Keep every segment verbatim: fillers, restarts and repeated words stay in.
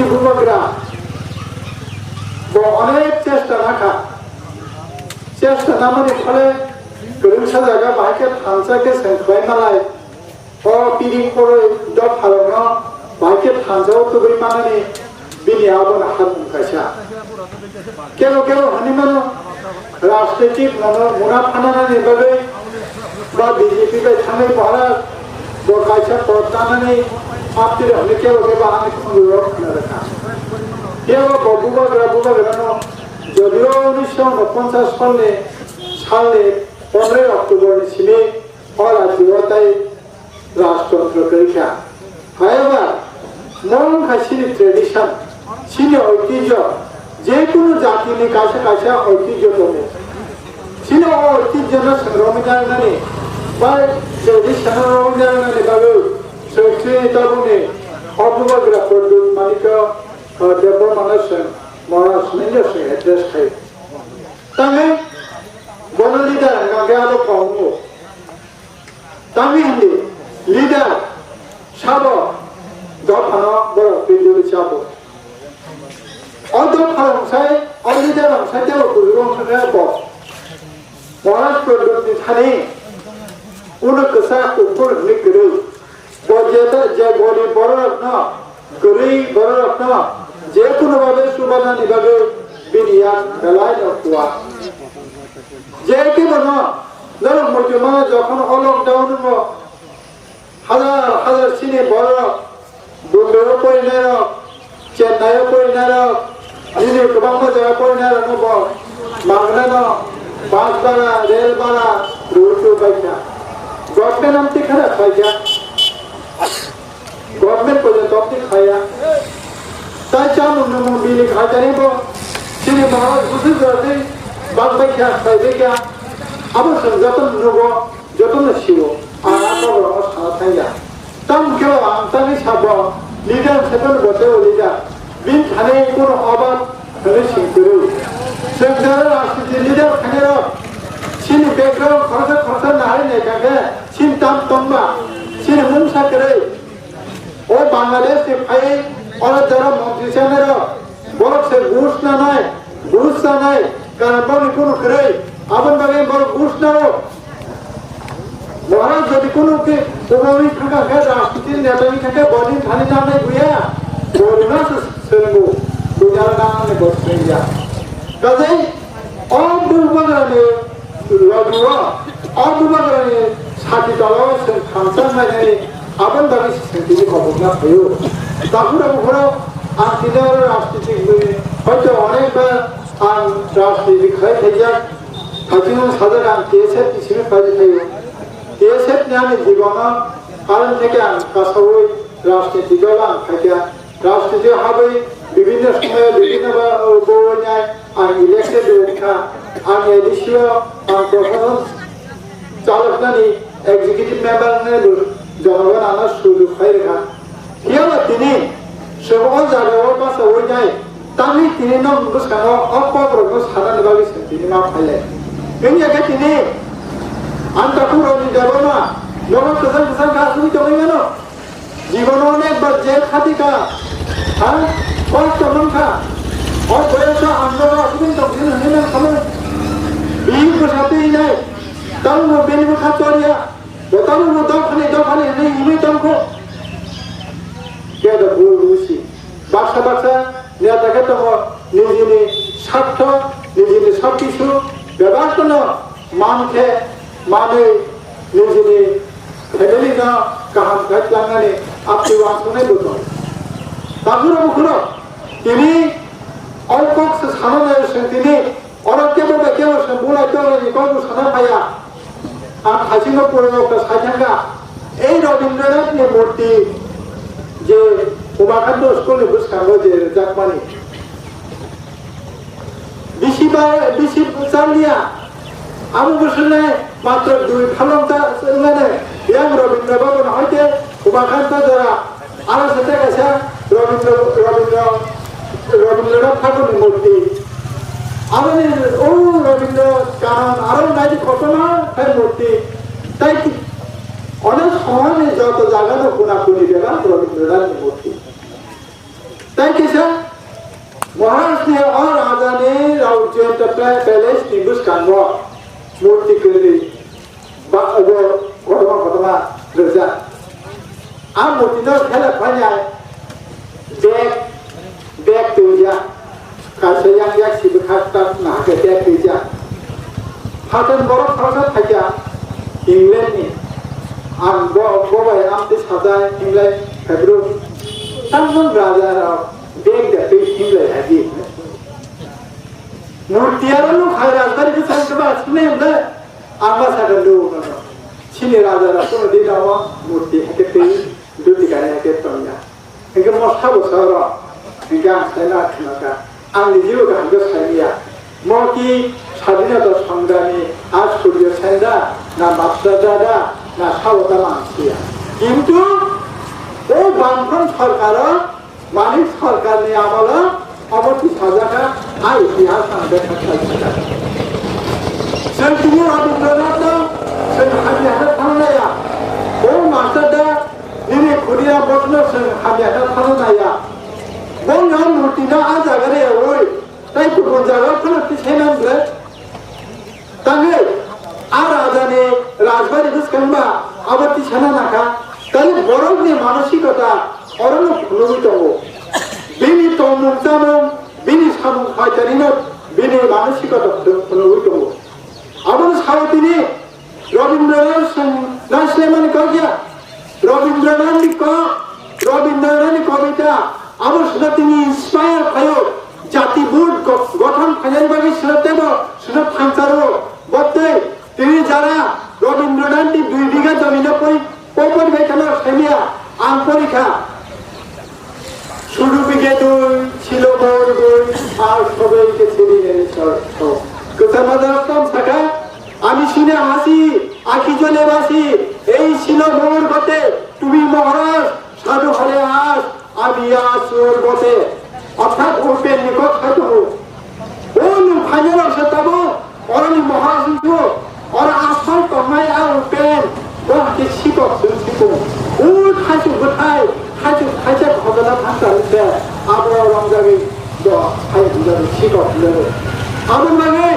Bubagra bo onek chesta nakha. Chesta namani phole kwrwngsa jaga bahai khe thansa khe chwng khlai malai. O piring koroi dopharokno bahai khe thansa o tubui manani bini abono hamung kaisa. Kebo kebo hwnwi mano, rajnitik mano muna phananani bagwi ba B J P bai thangwi Maharaj bo kaisa port tanani aptiri hwnwi kebo kebo ani khunjuro khna rwkha. Kebo bo bubagra bubagrano jodio unisho unoponchas salni, salni pondroi October ni simi o rajyo tai rajtontro kwrwi kha. However, mo wngkha chini tradition, chini oitijyo, je kunu jatini kaisa kaisa oitijyo tongo. Chini o oitijyono chwng romwi narwknani ba tradition-o romwi narwknani bagwi chwng chini tabukni o bubagra Pradyut Manikya, uh, Debbarmano chwng Maharaj hwnwi chwng address khai. Tangwi bono leader hwnkha khe abo kok wngo. Tamni hindi leader sabo dophano borok twi twi chabo. O dopha rok sai, o leader rok sai tebo kuchugo wngkha khe bo. Maharaj Pradyut ni thani uno kwchak kuphur hwnwi kwrwi. Bo je ta-, je gorib borok rokno, kwrwi borok rokno je kunu babe chubanani bagwi bini yak belai no kuwa. Je kebo no, norok muchungmano jokhon o lockdown o hajar hajar chini borok Bombay o porinai rok, Chennai o porinai rok, nini kwbangma jaga porinai rok no bo magna no bus bara, rail bara, road to baikha. Government amtwi khara khlaikha. Government porjonto amtwi khaya. Tai chamung nwngmung bini khaijani bo chini Maharaj busi jora tei bak baikha, khlai baikha. Abo chwng joto nugo, joto no sio. Ang a kokrokno sana thangya. Tamo khe bo ang tangwi sabo, leader seven bo tei o leader. Bini thani kuno obar hwnwi sing kwrwi. Chwng jora rajniti leader khainai rok chini background khoroksa khoroksa nahai naikha khe chini tam tongma, chini mungsa kwrwi. O Bangladesh ni phai oro jora montri chanai rok, borok se gus nanai, gus chanai, karon boni kunu kwrwi, aboni bagwi borok gus nao. Maharaj jodi kunu ke, kubui thangka khe, rajniti neta ni thangka, boni thani nanai buya, boni no se sengbu, buya nanai bo sengya. Kajai, O bubagrani logi o, o bubagrani sati tola o chwng thansa nainani aboni bagwi se chwng tini kobokna phaio. Takhura bukhura ang tini oro rajniti hwnwi hoito onek bar ang rajniti khlai khaijak. Thaichino sajak ang T S F ni simi phai phaio. T S F ni ani jibono karon theke ang kasaui rajniti dol ang khaikha. Rajniti habwi bibhinno somoyo bibhinno ba, bo wngnai ang elected wngkha, ang A D C o ang proshashan chaloknani executive member wngnai bo jonogon ano sujug khai rwkha. Phiyaba tini chwng o jagao bachaui nai, tamni tini nwng bwskango o kokrokno sanani bagwi chwng tini ma phailai. Wngya khe tini ang takhuk Roni Debbarma nogo kwchang kwchang kha asugwi tongwi mano. Jibono onek bar jel khati kha, ha? Kosto man kha. O boyoso ang nogo asugwi tong phino hwnwi man kha mo. Bini bwsa twi nai. Tamo bo bini bwkha choriya. Bo tamo bo dophani dophani hwnwi himwi tong kho. Khe da bul busi. Baksa baksa neta khe tongo nijini sartho, nijini sob kisu bebak no man khe manwi nijini family no kaham khe tlangnani aptwi uansuknai bo tongo. Takhuro bukhuro tini o kok se sana nai chwng tini oro kebo bai kebo chwng bulai tonglaini kokbo sana phaiya. Ang thaichingno purunokta sai thangkha, ei Rabindranathni murti je Umakhanto school ni bwskango je rwjakmani. Bisi ba, bisi chaliya, abo bwswknai matro dui phalong ta wngnai, yang Rabindra Bhaban hoite Umakhanto jora. Aro sete kaisa Rabindra, Rabindra, Rabindranath Thakurni murti. Aboni o Rabindra Kanan aro naidi kotorma khai murti. Tai ki-, onek sohorni joto jagano kuna kuni bebak Rabindranathni murti. Tei kisa Maharaj ni o raja ni Rao Jayanta Pla-, Palace ni bwskango murti kwrwi ba obo kotorma kotorma rijak. A murti no khela phainai bag, bag twijak. Kaisa yang yak si bwkha tak na hake bag twijak. Phaton borok khoroksa phaikha England ni. Ang bo, bo bai amtwi sajai England phaibru. Tamno raja rok bag da twi England hadi. Murti aro no khai rajbari bwsai keba sine hwnle. Ang ma sakha lugo no. Chini raja rok kono di dawa murti hake twi duti kani hake tongya. Hingke mo sabo soro, hingke ang saima khwnaka. Ang ni jibo kaham khe saimaya. Mo ki Swadhinota Songramni a Surjo Sen da, na Master Da da, na sabo tamo ang siya. Kintu o Bamfront sorkaro, Manik sorkarni amolo obo tisajak kha, a itihas ang bekha khlaijak. Chwng tini Rabindranath no chwng hamya hwnwi thangnaya. O Master Da Nini khuriya bosno chwng hamya khe phano naiya. Bo no murti no a jaga rw yaui, tei kubun jaga phano tisai nang ble. Tangwi a raja ni rajbari bwskang ba abo tisana nakha. Tei borok ni manosikota oro no phunugwi tongo. Bini tongmung chamung, bini samung phaitani no bini manosikota phunugwi tongo. Abo no sao tini Rabindranath Singh naislemani kok ya. Rabindranath ni kok, Rabindranath ni kobita, abo sida tini inspire khayo. Jati board go-, gothon khainani bagwi sida tebo, sida thangsaro. Bottei, tini jara Rabindranath ni dui bigha jamino pori, pori bai khana khaimiya, ang pori kha. শুধু বিঘে দুই ছিল মোর দুই, আর সবাইকে চিনি নেই সব। কোথায় মাদার আসলাম শাখা? আমি শুনে হাসি, আঁখি জ্বলে বাসি, এই ছিল মোর গতে, তুমি মহারাজ, সাধু হলে আস, আমি আসুর গতে। অর্থাৎ open ni kok khai tongo. O nwng phainai rok se tabuk oroni mohor singsu, oro asal tongnai a open, bo hake sikok sing sikung. O thaichuk bwthai, thaichuk thaisa khojana thangsa wngkhe abo romjagwi bo hai hwnjago, sikok hwnjago. Aboni bagwi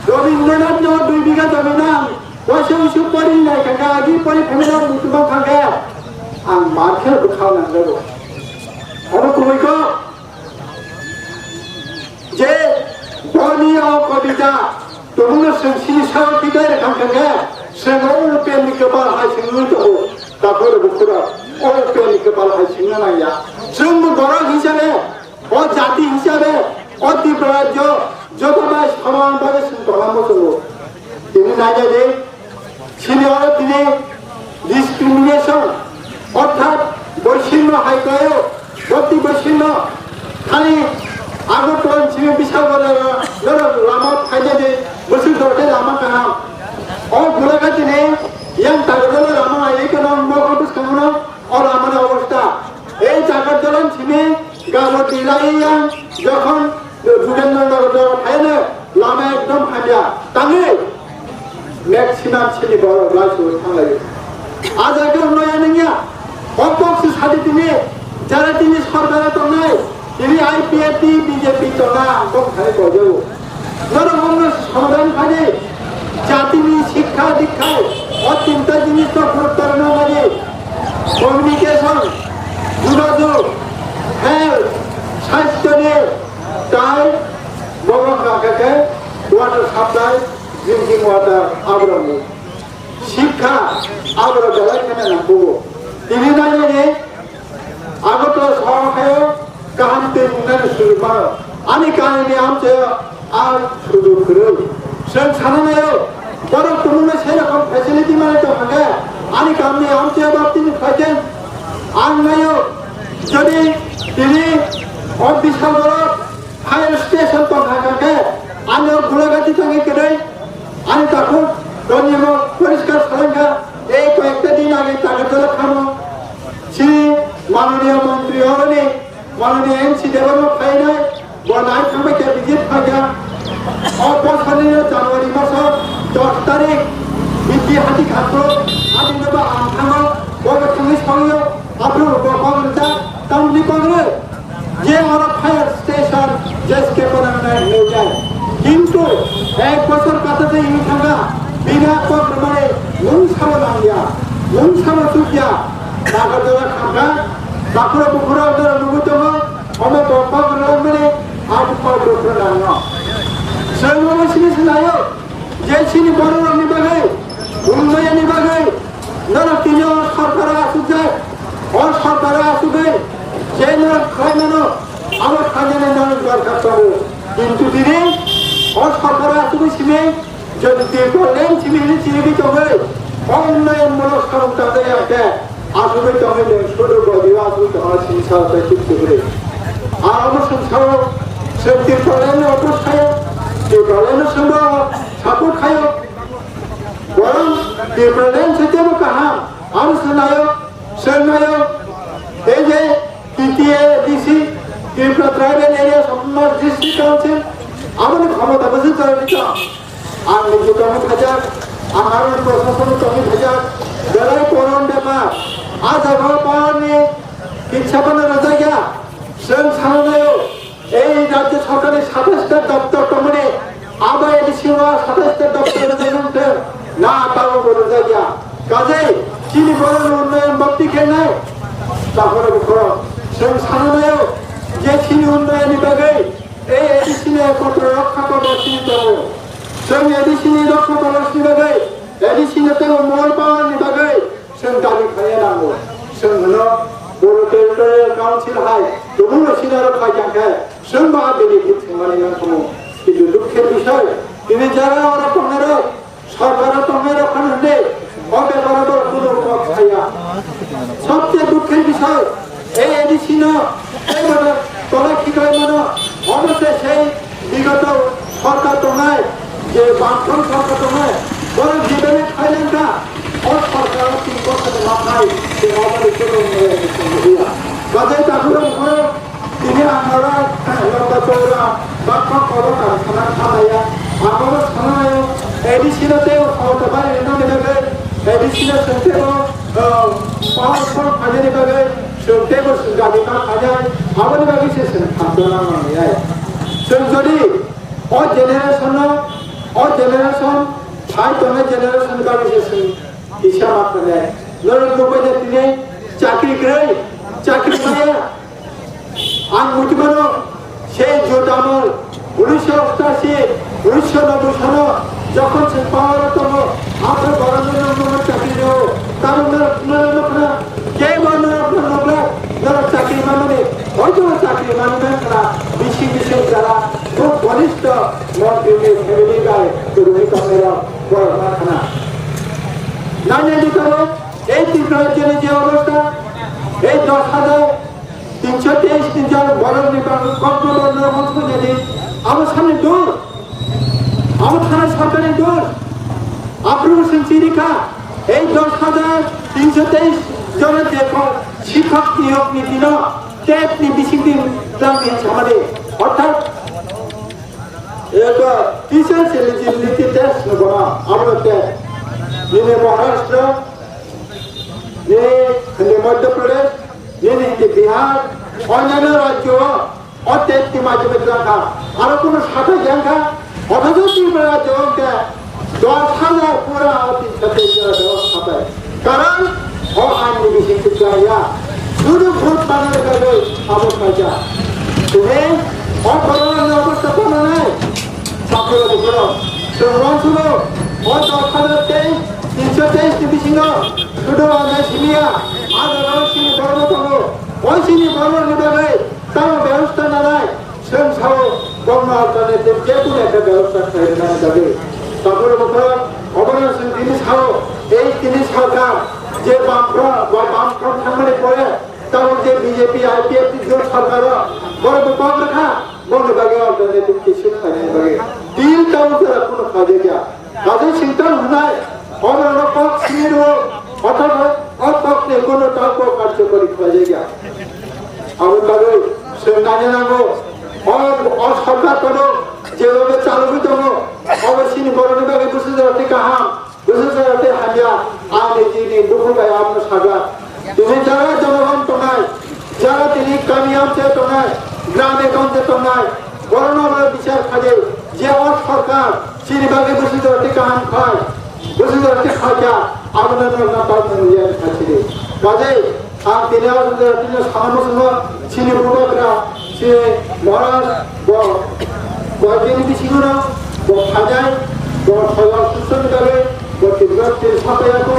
Rabindranath no dui bigha jami nang, waisa uisu pori nai kha khe, agi pori phaimani rok muchung kha khe, ang mar khe bwkhao nangjago. Abo kubui kok. Je boni o kobita tongmungno chwng sini sao tikai rwkha hwnkhe, chwng o open ni kwpal hai chwngwi tongo. Takhoro bukhura o open ni kwpal hai chwngna nangya. Chwngbo borok hisabe, o jati hisabe, o Tripura rajyo joto bai soman bhabe chwng tongna muchungo. Tini nainai di, Chini oro tini discrimination, orthat boisinno hai khlaio, jati boisinno. Thani Agartala ni simi Bisal Bazar o norok lama phainani bwswk dorkhe lama kaham. O Gulagati ni yang Tagarjala lama hai kheno nokol bwskango no o lama ni obostha. Ei Agartala ni simi Gabor Dilai yang jokhon Jugender Nagar jaga phaiyano lama ekdom hamya. Tangwi maximum chini borok lai suri thanglaio. A jaga noya nangya. O kok se sadi tini, jara tini sorkar tongnai, tini I P F T, B J P tongna ang kok thani kojago. Norok omno somadan phani, jatini sikha dikha, o tinta jinis no phuruk torna mani, communication, jogajog, health, sasthoni, tai bobo kha khe water supply, drinking water, aborok ni sikha, aborok belai kheno nangkukgo. Tini nai nai ni Agartala sohor hayo kaham twi wngnani sujuk mano. Ani kainwi amchaio a sujuk kwrwi. Chwng sana naio, borok tumungno sei rokom facility manwi tong hwnkhe ani kamni amchaio ba tini phaikhe ang naio, jodi tini o Bisal borok fire station tong kha khe ani o Gulagati thangwi kwrwi ani takhuk roni mo poriskar salangkha. Ei koyekta din age Agartala khamo si manoniya montri oroni Manoniya M C Debbarma phainai, bo nai thangbai khe visit phaikha. O bosonni January maso dos tarik, Bidhi Hati Khapro, adino ba ang thango, bo bo thangwi songyo, aphuru bo kok rwjak, tamni kok rw. Je Oro fire station jeske panangnai hinwi jai. Kintu ek bosor kata de ini thangkha, bini kok rwmani mung sabo nangya, mung sabo chukya. Nagarjala thangkha, bakhura bukhura dara nugwi tongo, omo bo kok rwmani abo kok bukhura nangno. Sengmo sini sinayo, je sini bororokni bagwi, unnoyonni bagwi, norok tini o sorkaro asukjak, o sorkaro asugwi, je norok khlai mano, abo khlainani norok dorkar tongo. Kintu tini o sorkaro asugwi simi, jodi Tipraland simi hwnwi sirigwi tongwi, o unnoyonmulok samung tangjak ya khe, asugwi tongwi nwng sudu godiyo asugwi tongma sini sa tei chuk chukri. Aro bo chwng sao, chwng Tipraland ni oppose khaio, Tipraland no chwngbo support khaio. Borok Tipraland se tebo kaham, aro chwng naio, chwng naio, ei je T T A D C, Tripura Tribal Areas Autonomous District Council, aboni khomota bwswk jorani tong. Ang niji tongwi thajak, ang aroni prosason tongwi thajak, belai koron bepar. A jaga o power ni kitsa phano rwjak ya. Chwng sananaio, ei rajya sarkar ni satais ta doptor tongmani, abo A D C o satais ta doptor rwjak wngthwng, na tabuk bo rwjak ya. Kajai chini borok ni unnayon bapti khenai, takhoro bukhoro. Chwng sananaio, je chini unnayon ni bagwi, ei A D C ni ekotro rokha kobo chini tongo. Chwng A D C ni rokha kobo chini bagwi, A D C ni teibo mol power ni bagwi chwng dabi khlaiya nango. Chwng hwno Bodo Territorial Council hai tubun rok sina rok khai kha khe chwng ba benefit thwngmani nangkhamu. Kintu dukher bisoi, tini jara oro tongnai rok, sorkar o tongnai rok phano hwnde o bepar o borok kunu kok saya. Sobse dukher bisoi, ei A D C no tei bono tolai khiklai mano, omo se sei bigoto sorkar tongnai, je bamfront sorkar tongnai, borok jebene khlai langkha, o sorkar o tin bosor ni mapnai, je omo ni kunu maya ni song ya. Bajai takhurok borok tini ang oro lamba chora bakma koro kang sana khamaya, ang oro sanayo, A D C no tei o khoroksa bari rwnani bagwi, A D C no sengtebo, ah, power plant khainani bagwi, sengtebo sengkha bikha khainai, aboni bagwi se seng khamjana nangnai. Seng jodi o generation no, o generation, phai tongnai generation ni bagwi se seng kisa ma khainai. Norok nukbai da tini chakri kwrwi, chakri maya, Ang muitu mano, sei jot amol, unisho ostashi, unisho nobboi sono, jokhon chwng power o tongo, aphuru borok no nokno chakri rw, tamo norok no nokna, kebo norok no nokla, norok chakri manmani, hoito chakri manwi mankha, bising bising jara, khub ghonistho montri ni family bai kwrwngwi tongnai rok borok mankha. Nai nai di tongo, ei Tripura rajyoni je obostha, ei dos hajar Tinso teis ni jon borok ni bagwi kokno borno hwnkhai nadi. Abo sani dur. Abo thana sarkar ni dur. Aphuru sing chirikha. Ei dos hajar tinso teis jon je ko shikhok niyok ni dino tet ni bising din tang din samade. Orthat eba teacher eligibility test no bona abo tet. Nini Maharashtra, nini, nini Madhya Pradesh, nini hwnkhe Bihar, onyaino rajyo o, o tet ni majome twlang kha. Aro kuno sathai yang kha, othocho Tripura rajyo o hwnkhe dos hajar pura o tin sathai jora dos sathai. Karon o ain ni bising twlang ya. Sudu vote banana bagwi abo khaija. Tumi o corona ni obostha tamo nai. Sakura bukuro. Chwng uansukgo, o dos hajar teis, tinso teis ni bisingo, sudu anjai simiya, a jaga o chini borok no tongo. O chini borok ni bagwi tamo bebosta nanai, chwng sao, bokno alternative je kunu ekta bebosta khlai rwnani bagwi. Sakura bukuro, obono chwng tini sao, ei tini sarkar, je bamfront, ba bamfront thangmani pore, Tabuk je B J P, I P F T jot sarkar o, borok bo kok rwkha, boni bagwi alternative kisi khlainani bagwi. Deal tabuk jora kunu khlaijakya. Kaje singtang hwnai, oborok kok sini rwo, othai o kok ni kunu tabuk bo karjokori khlaijakya. Aboni bagwi chwng naina nango, o, o sarkar kono jebhabe chalogwi tongo, obo chini borokni bagwi bwswk jora tei kaham. Bwswk jora tei hamya, ang nijini bukhuk bai abono saga. Tini jara jonogon tongnai, jara tini kami amchai tongnai, Grame gonje tongnai, borokno bo bichar khaidi, je o sorkar chini bagwi bwswk jora twi kaham khai, bwswk jora twi khaikha, abono norokno palmani liya khaisidi. Kajai ang tini o jora tini sana muchungo chini bubagra, chini Maharaj bo, bo tini bisingono bo khainai, bo soyang susoni bagwi bo Tripura tini sapaiya kho,